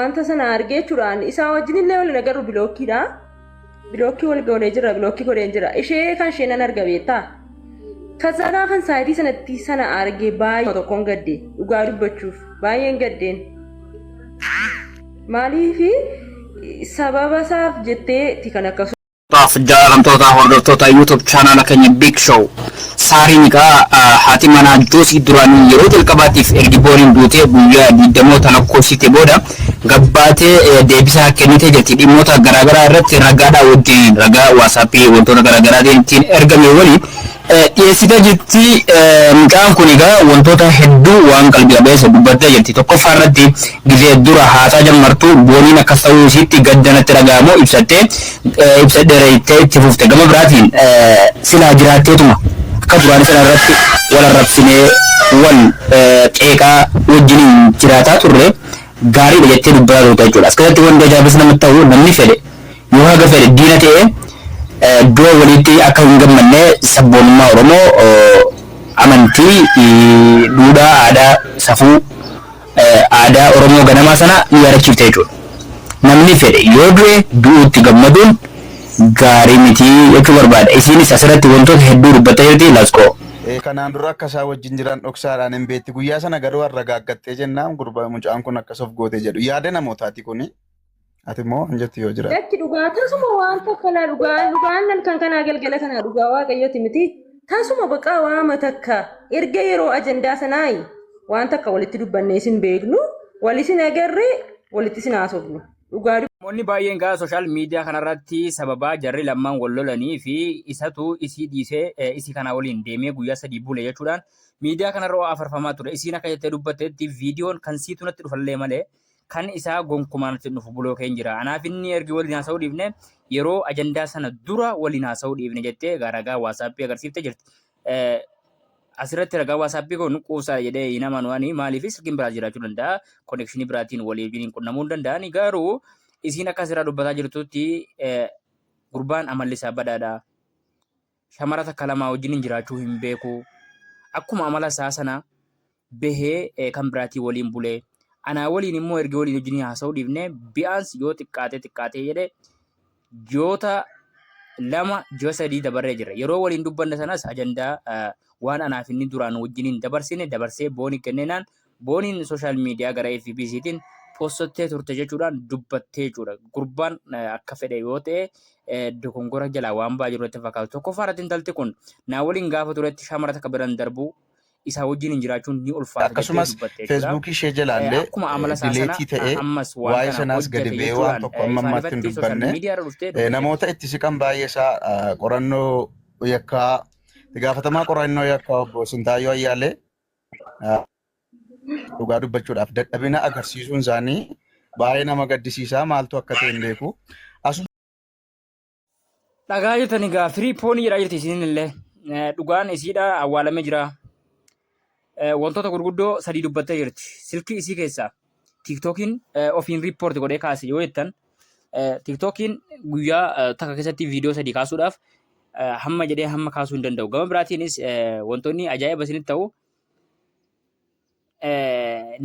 wanta sana argee jechuudhaan isaa wajjin illee waliin agarru bilookiidha. Bilookii wal goonee jira, bilookii godheen jira. Ishee kan ishee nan arga beektaa? Kaza gaafan saayitii sanatti sana argee baay'ee tokkoon gadde, dhugaa dubbachuuf baay'een gaddeen. Maaliif sababa isaaf jettee kan akkas Taaf jaalamtoota hordoftoota YouTube chaanaala keenya Big Show. Saariin egaa haati manaa Joosii duraanii yeroo jalqabaatiif ergi booniin duutee guyyaa digdamoota lakkoofsite booda gabbaatee deebisaa kennitee jirti. Dhimmoota garaagaraa irratti ragaadhaa wajjin, ragaa WhatsAppii wantoota garaagaraatiin ittiin ergame waliin dhiyeessitee jirti. Mucaan kun egaa wantoota hedduu waan qalbii qabeessa dubbattee jirti. Tokkoffaa irratti gizee dura haasaa jammartu booniin akkas ta'uu isiitti gadda natti dhaga'amu ibsattee ibsadheera jettee itti fufte. Gama biraatiin silaa jiraatteetuma akka duraanii sana irratti wal arrabsinee wal qeeqaa wajjiniin jiraataa turre gaariidha jettee dubbataa turte jechuudha. As keessatti wanti ajaa'ibas namatti ta'u, namni fedhe yoo haga fedhe diina ta'e du'a walitti akka hin gammanne sabboonummaa Oromoo, amantii, duudhaa, aadaa, safuu, aadaa Oromoo ganamaa sana nu yaadachiifte jechuudha. Namni fedhe yoo du'e du'uutti gammaduun gaarii miti jechuu barbaada. Isiinis asirratti wantoota hedduu dubbattee jirti. Let's go. Kanaan dura akka isaa wajjin jiran dhoksaadhaan hin beekti. Guyyaa sana garuu har'a gaaggattee jennaan gurbaa mucaan kun akkas of goote jedhu. Yaada namootaati kuni. Ati immoo hin jettu yoo jiraate. Lakki, dhugaa tasuma waan takka laa, dhugaa dhugaan halkan kanaa galgala kanaa dhugaa waaqayyooti miti. Tasuma baqaa waama takka erga yeroo ajandaa sanaayi waan takka walitti dubbannee isin beeknu, wal isin agarree walitti isin haasofnu. Dhugaa Namoonni baay'een gaa social media kanarratti sababaa jarri lammaan wal lolanii fi isatu isii dhiisee isii kanaa waliin deemee guyyaa 3 bule jechuudhaan miidiyaa kanarra afarfamaa ture. Isiin akka jettee dubbattetti viidiyoon kan siitu natti dhufallee malee kan isaa gonkumaa natti hin dhufu, bulookeen jira. Anaaf inni ergi waliin haasa'uu dhiifne, yeroo ajandaa sana dura waliin haasa'uu dhiifne jettee egaa ragaa WhatsAppii agarsiiftee jirti. Asirratti ragaa WhatsAppii kun quubsaadha jedhee hin amanu ani, maaliif silkiin biraa jiraachuu danda'a, connectionii biraatiin walii wajjin qunnamuu hin danda'ani. Garuu isiin akka asirraa dubbataa jirtutti gurbaan amalli isaa badaadha. Shamara takka lamaa wajjin jiraachuu hin beeku. Akkuma amala isaa sana bahee kan biraatii waliin bulee. Anaa waliin immoo erga waliin wajjin haasa'uu dhiifne bi'aans yoo xiqqaatee xiqqaatee jedhe ji'oota 2, ji'a 3 dabarree jirra. Yeroo waliin dubbanne sanas ajandaa waan anaaf inni duraan wajjiniin dabarsine dabarsee boonii kenneenaan booniin social media gara FBCtiin postottee turte jechuudhaan dubbattee jechuudha. Gurbaan akka fedhe yoo ta'e dogongora jalaa waan ba'aa jiru natti fakkaatu. Tokkoffaa irratti intalti kun naa waliin gaafa turetti shamara takka biran darbuu, isaa wajjin jiraachuun ni ulfaata jettee Akkasumas dubbatte jechuudha. Feesbuukii ishee jalaallee Akkuma amala isaa sana dileetii ta'ee ammas waan waa'ee kana sanaas gadi hojjete ba'ee waan jechuudhaan tokko amma ifaan ammaatti hin ifatti social dubbanne. media irra dhuftee dubbatte. Namoota itti siqan baay'ee isaa qorannoo yakkaa, itti gaafatamaa qorannoo yakkaa obbo Sintaayyoo Ayyaalee, dhugaa dubbachuudhaaf dadhabina agarsiisuun isaanii baay'ee nama gaddisiisaa, maaltu akka ta'e hin beeku. Asuma Dhagaa jirtan egaa firii poonii jedhaa jirti isiniin illee. Dhugaan isiidha awwaalamee jira. Wantoota gurguddoo sadii dubbattee jirti. Silkii isii keessaa TikTokiin ofiin riippoorti godhee kaase yoo jettan, TikTokiin guyyaa takka keessatti viidiyoo sadii kaasuudhaaf hamma jedhee hamma kaasuu hin danda'u. Gama biraatiinis wantoonni ajaa'iba isinitti ta'u,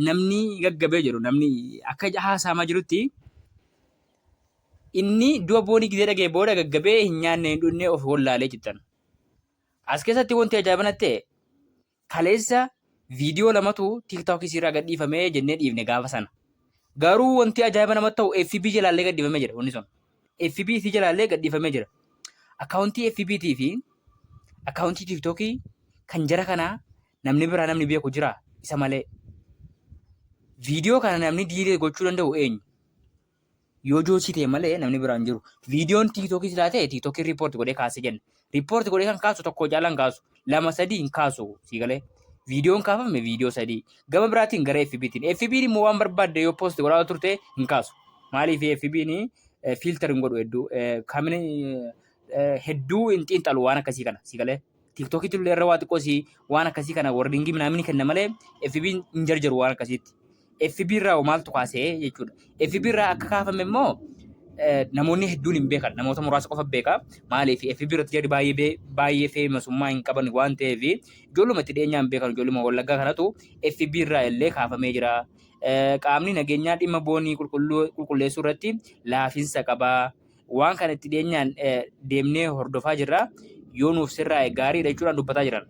namni gaggabee jiru, namni akka haasa'amaa jirutti inni du'a boonii gizee dhaga'e booda gaggabee hin nyaanne hin dhugne of wallaalee jettan. As keessatti wanti ajaa'iba natti ta'e, kaleessa viidiyoo lamatu TikTok isiirraa gadhiifamee jennee dhiifne gaafa sana. Garuu wanti ajaa'iba namatti ta'u FB jalaallee gadhiifamee jira wanni sun. FB isii jalaallee gadhiifamee jira. Akkaawuntii FB fi akkaawuntii TikTokii kan jara kanaa namni biraa namni beeku jira isa malee. Viidiyoo kana namni diilee gochuu danda'u eenyu? Yoo joosii ta'e malee namni biraan jiru. Viidiyoon TikTokii silaa ta'e TikTokii riippoorti godhee kaase jenna. Riippoorti godhee kan kaasu tokko caalaa hin kaasu. Lama sadii hin kaasu sii galee. Viidiyoon kaafame viidiyoo sadii. Gama biraatiin gara FBtiin. FB'n immoo waan barbaadde yoo poosti godhaa turte hin kaasu. Maaliif FB'n filter hin godhu hedduu. Kamini hedduu hin xiinxalu waan akkasii kana sii galee. TikTokitti illee irra waa xiqqoo si waan akkasii kana warningii minaamini kenna malee FB hin jarjaru waan akkasiitti. FB irraa hoo maaltu kaasee jechuudha. FB irraa akka kaafame immoo Namoonni hedduun hin beekan, namoota muraasa qofa beeka. Maaliif FB irratti jarri baay'ee baay'ee feemasummaa hin qaban waan ta'eef ijoolluma itti dhiyeenyaan beekan ijoolluma Wallaggaa kanatu FB irraa illee kaafamee jira. Qaamni nageenyaa dhimma boonii qulqulleessuu irratti laafinsa qaba. Waan kana itti dhiyeenyaan deemnee hordofaa jirra. Yoo nuuf sirraa'e gaariidha jechuudhaan dubbataa jiran.